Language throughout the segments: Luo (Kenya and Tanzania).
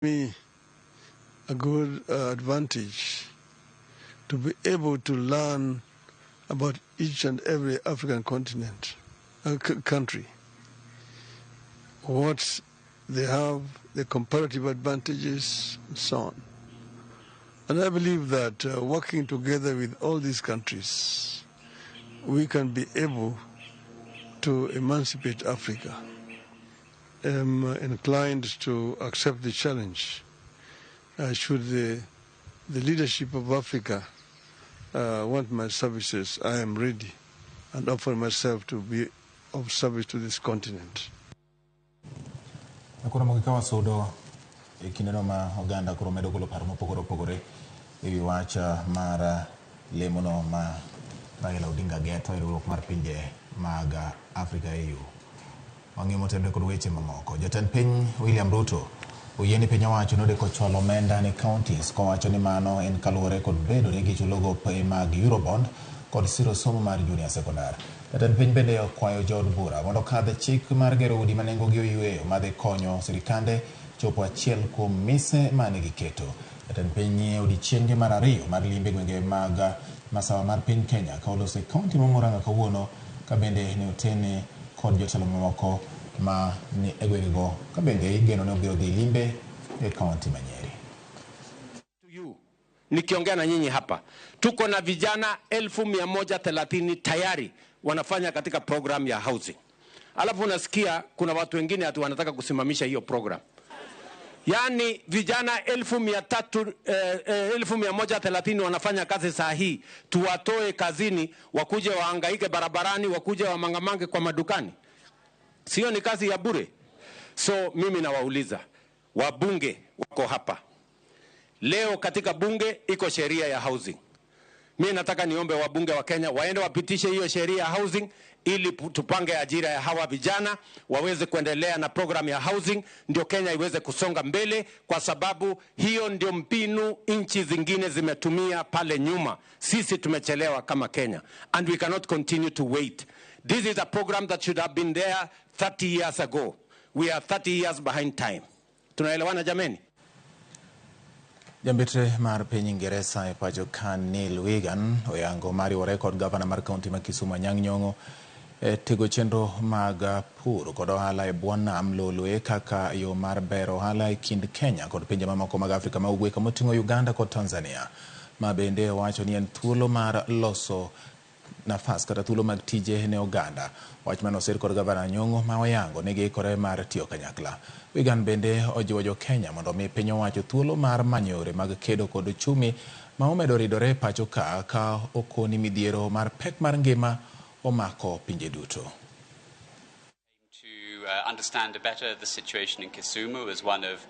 Me a good advantage to be able to learn about each and every African continent, country, what they have, the comparative advantages, and so on. And I believe that working together with all these countries, we can be able to emancipate Africa. I'm inclined to accept the challenge. Should the leadership of Africa want my services, I am ready and offer myself to be of service to this continent. Koro mogik ka wasudo e kindeno ma oganda koro medo golo paro mopogore opogore e wi wach mar lemono ma Raila Odinga geto e riwruok mar pinje mag Afrika AU. Wang'iyo motenore kod weche mamoko. Jatend piny William Ruto oyie ni piny owacho nodeko chwalo omenda ne counties kowacho ni mano en kaluwore kod bedo ni gichulo gope mag Eurobond kod siro somo mar junior secondar. Jatend piny bende okwayo jood bura mondo okadh chik mar gero udi ma nengogi oyweyo madhi konyo sirikande chopo achiel kuom mise mane giketo. Jatend piny nie odiechienge mar ariyo mar limbe gwenge mag masawa mar piny Kenya ka oloso e kaunti ma Murang'a kawuono ka bende ne otene kod jotelo mamoko ma ni e gwengego ka bende igeno ni obiro dhi limbe e kaunti ma Nyeri. Nikiongea na nyinyi hapa, tuko na vijana 130,000 tayari wanafanya katika program ya housing. Alafu unasikia kuna watu wengine ati wanataka kusimamisha hiyo program. Yaani vijana 300,000, 130,000 wanafanya kazi saa hii, tuwatoe kazini wakuje wahangaike barabarani, wakuje wamangamange kwa madukani. Sio ni kazi ya bure? So mimi nawauliza wabunge wako hapa leo, katika bunge iko sheria ya housing. Mimi nataka niombe wabunge wa Kenya waende wapitishe hiyo sheria ya housing ili tupange ajira ya hawa vijana waweze kuendelea na program ya housing, ndio Kenya iweze kusonga mbele, kwa sababu hiyo ndio mbinu nchi zingine zimetumia pale nyuma. Sisi tumechelewa kama Kenya, and we cannot continue to wait. This is a program that should have been there 30 years ago. We are 30 years behind time. Tunaelewana jameni? Jambetre mar piny Ingeresa e pacho ka Neil Wigan oyango mar riwore kod gavana mar kaunti ma Kisumu Anyang' Nyong'o e tego chenro mag pur kod ohala e bwo nam Lolwe kaka yo mar bero ohala e kind Kenya kod pinje mamoko mag Afrika ma Ugwe kamoting'o Uganda kod Tanzania. Ma bende owacho ni en thuolo mar loso nafas kata thuolo mag tije ne oganda. Wach mane osir kod gavana Nyong'o ma oyango ni giikore mar tiyo kanyakla. Wigan bende ojiwo jo Kenya mondo omi piny owacho thuolo mar manyo yore mag kedo kod uchumi ma omedo ridore e pacho ka ka okoni midhiero mar pek mar ngima omako pinje duto. To understand better the situation in Kisumu as one of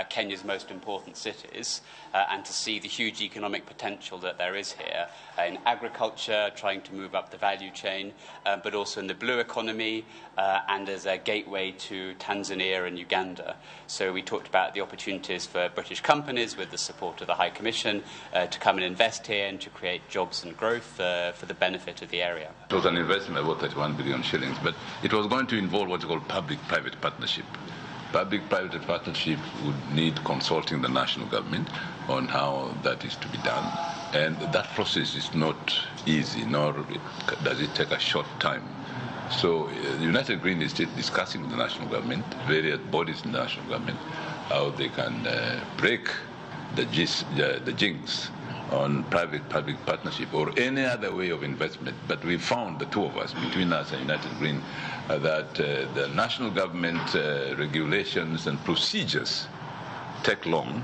Kenya's most important cities, and to see the huge economic potential that there is here in agriculture, trying to move up the value chain, but also in the blue economy and as a gateway to Tanzania and Uganda. So we talked about the opportunities for British companies with the support of the High Commission to come and invest here and to create jobs and growth for the benefit of the area. It was an investment of about 31 billion shillings, but it was going to involve what you call public-private partnership. Public-private partnership would need consulting the national government on how that is to be done. And that process is not easy, nor does it take a short time. So United Green is still discussing with the national government, various bodies in the national government, how they can break the jinx on private-public partnership or any other way of investment. But we found, the two of us, between us and United Green, that the national government regulations and procedures take long,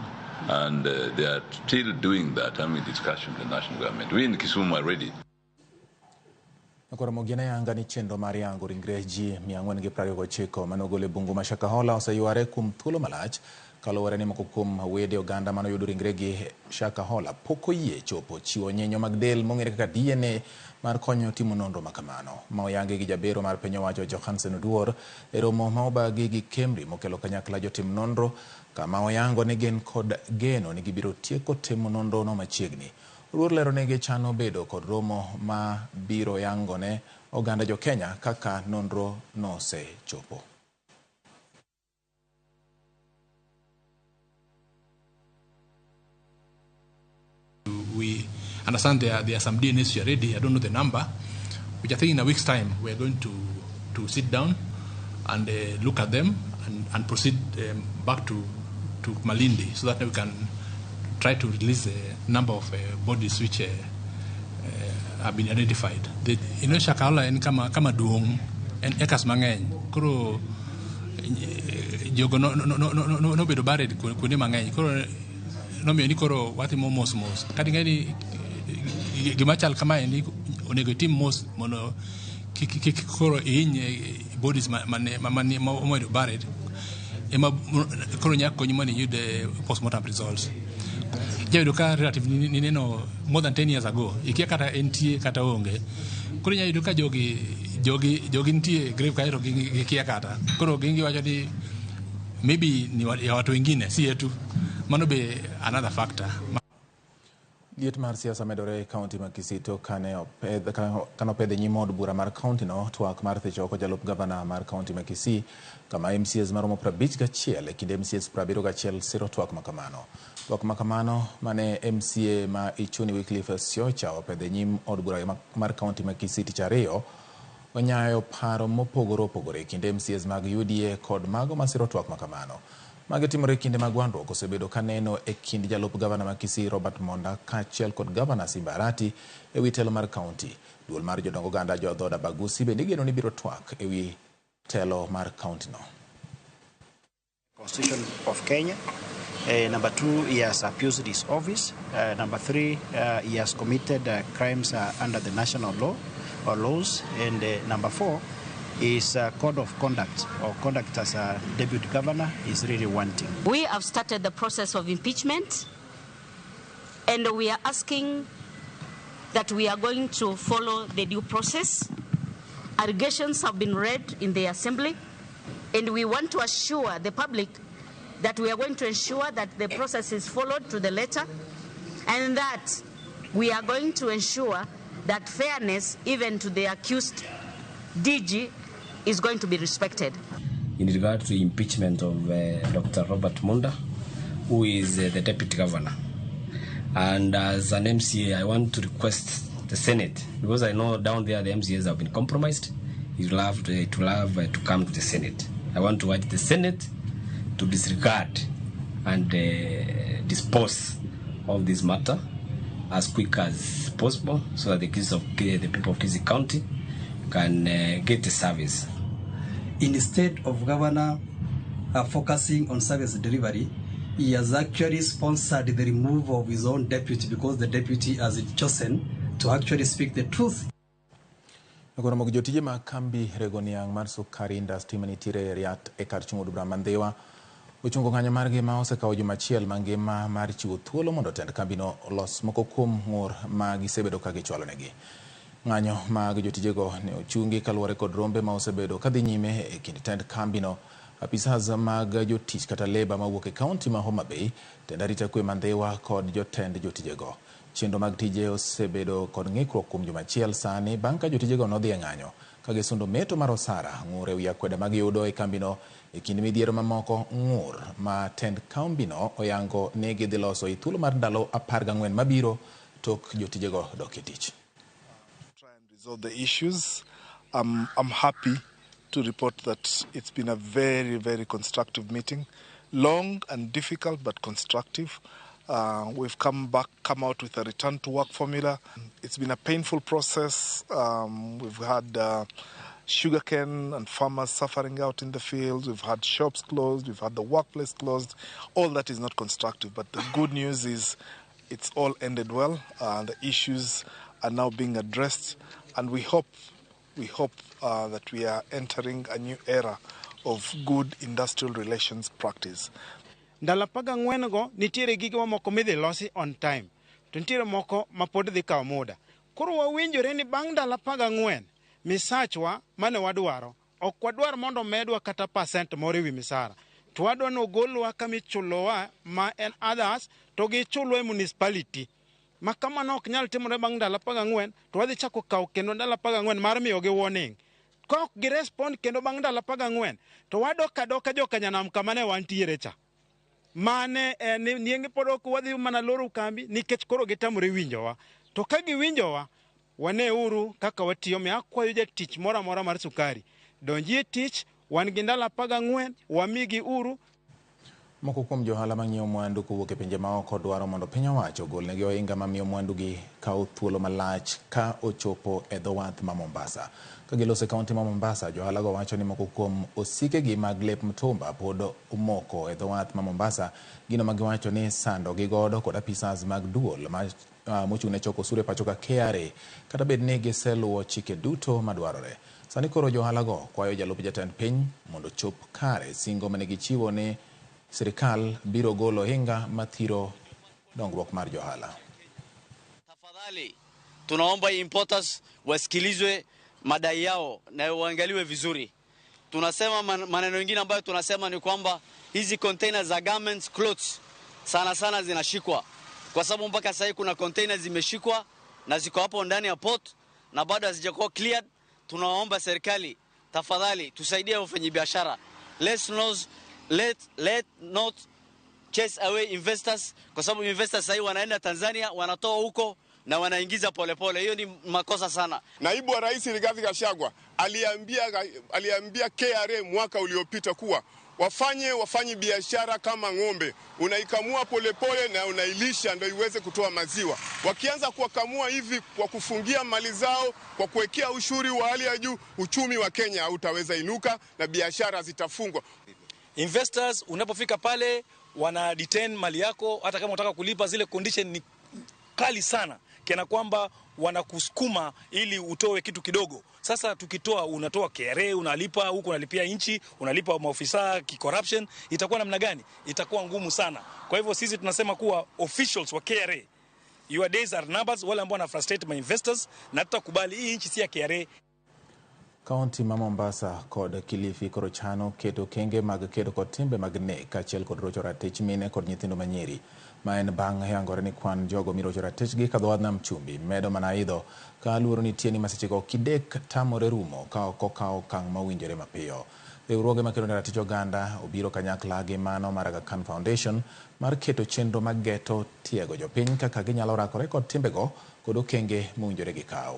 and they are still doing that. I'm in discussion with the national government. We in Kisumu are ready. Koro mogine yanga ni chenro mar yango ringre ji 429 manogol e bungu ma Shakahola oseyware kuom thuolo malach kaluwore ni moko kuom wede oganda manoyudo ringregi Shakahola pok oyie chopo chiwo nyenyo mag del mong'ere kaka DNA mar konyo timo nonro makamano. Ma oyangi gi jabero mar piny owacho Johansen Oduor e romo ma obagi gi Kemri mokelo kanyakla jotim nonro kama oyango ni gin kod geno ni gibiro tieko timo nonro no machiegni. Oduor lero ni gichano bedo kod romo ma biro yango ne oganda jo Kenya kaka nonro nosechopo. Understand there are some DNAs already, I don't know the number, which I think in a week's time we are going to sit down and look at them and proceed back to Malindi so that we can try to release a number of bodies which have been identified. Shakahola en kama duong', en acres mang'eny. Koro jogo nobedo buried kuonde mang'eny. Koro nomiyo ni koro watimo mos mos. Kata ing'e ni gima chal kamae ni onego itim mos mondo kik koro ihiny bodies mane mobedo buried ema koro nyaka konyi mondo iyud postmortem results. Iyudo ka relative ni neno more than 10 years ago, ikia kata entie kata onge. Koro inya yudo ka jogi nitie grave kae to gikia kata. Koro gin giwacho ni maybe ni ya watu wengine si yetu. Mano be another factor. Liet mar siasa medore e kaunti ma Kisii tok kane opedh e nyim od bura mar kaunti no twak mar thicho oko jalup gavana mar kaunti ma Kisii kama MCAs maromo 51 e kind MCAs 71 siro twak makamano. Twak makamano mane MCA ma Ichuni Wycliffe Siocha opedho e nyim od bura mar kaunti ma Kisii tich ariyo onyayo paro mopogore opogore e kind MCAs mag UDA kod mago masiro twak makamano. Magi timore e kinde ma gwandruok osebedo kaneno e kind jalup gavana ma Kisii Robert Monda kaachiel kod gavana Simba Arati e wi telo mar kaunti. Duol mar jodong oganda jo dhood Abagusi bende igeno ni biro twak e wi telo mar kaunti no. Constitution of Kenya. Number two, he has abused his office. Number three, he has committed crimes under the national law or laws. And number four, his code of conduct or conduct as a deputy governor is really wanting. We have started the process of impeachment, and we are asking that we are going to follow the due process. Allegations have been read in the assembly, and we want to assure the public that we are going to ensure that the process is followed to the letter, and that we are going to ensure that fairness, even to the accused DG, is going to be respected. In regard to impeachment of Dr. Robert Monda, who is the deputy governor. And as an MCA, I want to request the Senate, because I know down there the MCAs have been compromised. It will have to come to the Senate. I want to urge the Senate to disregard and dispose of this matter as quick as possible, so that the kids of the people of Kisii County can get the service. Instead of governor focusing on service delivery, he has actually sponsored the removal of his own deputy, because the deputy has chosen to actually speak the truth. Koro jotije mag kambi rego niang' mar sukari industry manitiere e Riat e kar chung' od bura ma Ndhiwa ochungo ng'anyo margi ma osekawo juma achiel mangima mar chiwo thuolo mondo tend kambino olos moko kuom ng'ur ma gisebedo ka gichwalonegi. Ng'anyo mag jotijego ne ochungi kaluwore kod rombe ma osebedo kadhi nyime e kind tend kambino, apisas mag jotich kata leba mawuok e kaunti ma Homa Bay, tend arita kwe ma Ndhiwa kod jotend jotijego. Chenro mag tije osebedo kod ng'ikruok kuom juma achiel sani bang' ka jotijego nodhi e ng'anyo ka gisundo meto mar osara, ng'ur e wi akweda magiyudo e kambino e kind midhiero mamoko, ng'ur ma tend kambino oyango ni gidhi loso e thuolo mar ndalo 14 mabiro tok jotijego dok e tich. Resolve the issues. I'm happy to report that it's been a very, very constructive meeting. Long and difficult, but constructive. We've come out with a return to work formula. It's been a painful process. We've had sugarcane and farmers suffering out in the fields. We've had shops closed. We've had the workplace closed. All that is not constructive, but the good news is it's all ended well. The issues are now being addressed, and we hope that we are entering a new era of good industrial relations practice. Ndalo 14 go nitiere gige mamoko midhi losi on time, to nitiere moko ma pod dhi kawo muda. Koro wawinjore ni bang' ndalo 14 misachwa mane wadwaro ok wadwar mondo medwa kata percent moro ewi misara, to wadwa ni ogolwa kamichulowa ma en others to gichulwa e municipality. Ma kamano ok nyal timore bang' ndalo 14 to wadhi chako kawo kendo ndalo 14 mar miyogi warning. Ka ok girespond kendo bang' ndalo 14 to wadok adoka jokanyanam kama ne wantiere cha. Mane nienge pod ok wadhi mana loro kambi nikech koro gitamore winjowa. To ka giwinjowa, waneuru kaka watiyo. Mi akwayo jatich moro amora mar sukari, donji e tich, wan gi ndalo 14, wamigi uru. Moko kuom johala mang'iewo mwandu kowuok e pinje maoko dwaro mondo piny owacho ogolnegi ohinga mamiyo mwandugi kawo thuolo malach ka ochopo e dho wath ma Mombasa. Ka giloso e kaunti ma Mombasa, johalago wacho ni moko kuom osikegi mag lep mtumba pod omoko e dho wath ma Mombasa, gino ma giwacho ni sandogi godo kod apisas mag duol ma mochung' ne choko osuru e pacho ka KRA, kata bed ni giseluwo chike duto madwarore. Sani koro johalago kwayo jalup jatend piny mondo ochop kare singo mane gichiwo ni sirikal biro golo ohinga mathiro dongruok mar johala. Tafadhali tunaomba importers wasikilizwe madai yao na waangaliwe vizuri. Tunasema maneno mengine ambayo tunasema ni kwamba hizi container za garments clothes sana sana zinashikwa, kwa sababu mpaka sasa kuna container zimeshikwa na ziko hapo ndani ya port na bado hazijakuwa cleared. Tunaomba serikali tafadhali tusaidie wafanyabiashara. Let not chase away investors, kwa sababu investors sasa wanaenda Tanzania, wanatoa huko na wanaingiza polepole. Hiyo ni makosa sana. Naibu wa Rais Rigathi Gachagua aliambia KRA mwaka uliopita kuwa wafanye biashara kama ng'ombe, unaikamua polepole na unailisha ndio iweze kutoa maziwa. Wakianza kuwakamua hivi kwa kufungia mali zao, kwa kuwekea ushuru wa hali ya juu, uchumi wa Kenya hautaweza inuka na biashara zitafungwa. Investors unapofika pale wana detain mali yako, hata kama unataka kulipa zile condition ni kali sana, kana kwamba wanakusukuma ili utoe kitu kidogo. Sasa tukitoa, unatoa KRA, unalipa huko, unalipia nchi, unalipa maofisa ki-corruption, itakuwa namna gani? Itakuwa ngumu sana. Kwa hivyo sisi tunasema kuwa officials wa KRA, your days are numbered, wale ambao wana frustrate my investors, na tutakubali hii nchi si ya KRA. Kaunti ma Mombasa kod Kilifi koro chano keto okenge mag kedo kod timbe mag nek kaachiel kod rocho ratich mine kod nyithindo manyiri. Ma en bang' yangore ni kwan jogo mirocho ratichgi kadho wadh nam chumbi medo mana idho ka luoro nitie ni masichego kidek tamore rumo ka ok okaw okang' mowinjore mapiyo. Riwruoge makedo ne ratich oganda obiro kanyakla gi mano mar Aga Khan Foundation mar keto chenro mag geto tiego jopiny kaka ginyalo rakore kod timbego kod okenge mowinjore gikaw.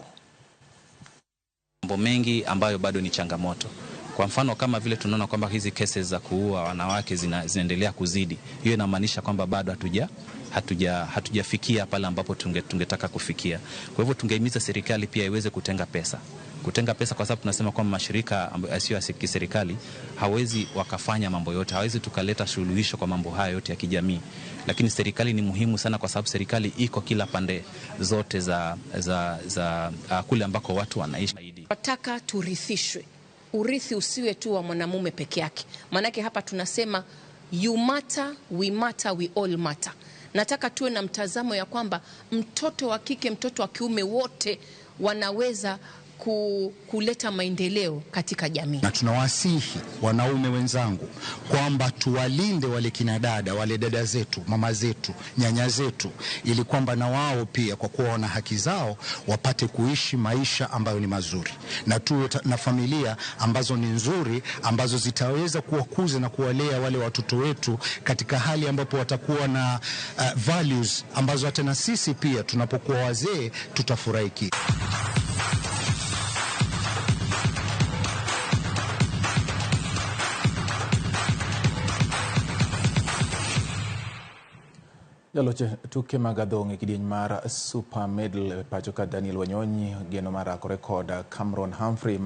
Mambo mengi ambayo bado ni changamoto. Kwa mfano kama vile tunaona kwamba hizi cases za kuua wanawake zinaendelea kuzidi. Hiyo inamaanisha kwamba bado hatujafikia pale ambapo tungetaka kufikia. Kwa hivyo tungehimiza serikali pia iweze kutenga pesa. Kutenga pesa kwa sababu tunasema kwamba mashirika yasiyo ya kiserikali hawezi wakafanya mambo yote, hawezi tukaleta suluhisho kwa mambo haya yote ya kijamii. Lakini serikali ni muhimu sana kwa sababu serikali iko kila pande zote za kule ambako watu wanaishi. Nataka turithishwe. Urithi usiwe tu wa mwanamume peke yake. Maanake hapa tunasema you matter, we matter, we all matter. Nataka tuwe na mtazamo ya kwamba mtoto wa kike, mtoto wa kiume wote wanaweza kuleta maendeleo katika jamii. Na tunawasihi wanaume wenzangu kwamba tuwalinde wale kina dada, wale dada zetu, mama zetu, nyanya zetu, ili kwamba na wao pia kwa kuwa wana haki zao wapate kuishi maisha ambayo ni mazuri, na tuwe na familia ambazo ni nzuri, ambazo zitaweza kuwakuza na kuwalea wale watoto wetu katika hali ambapo watakuwa na values ambazo hata na sisi pia tunapokuwa wazee tutafurahi. Jaloch tuke mag adhong' e kidieny mar Super Medal e pacho ka Daniel Wanyonyi geno mar rakore kod Cameron Humphrey.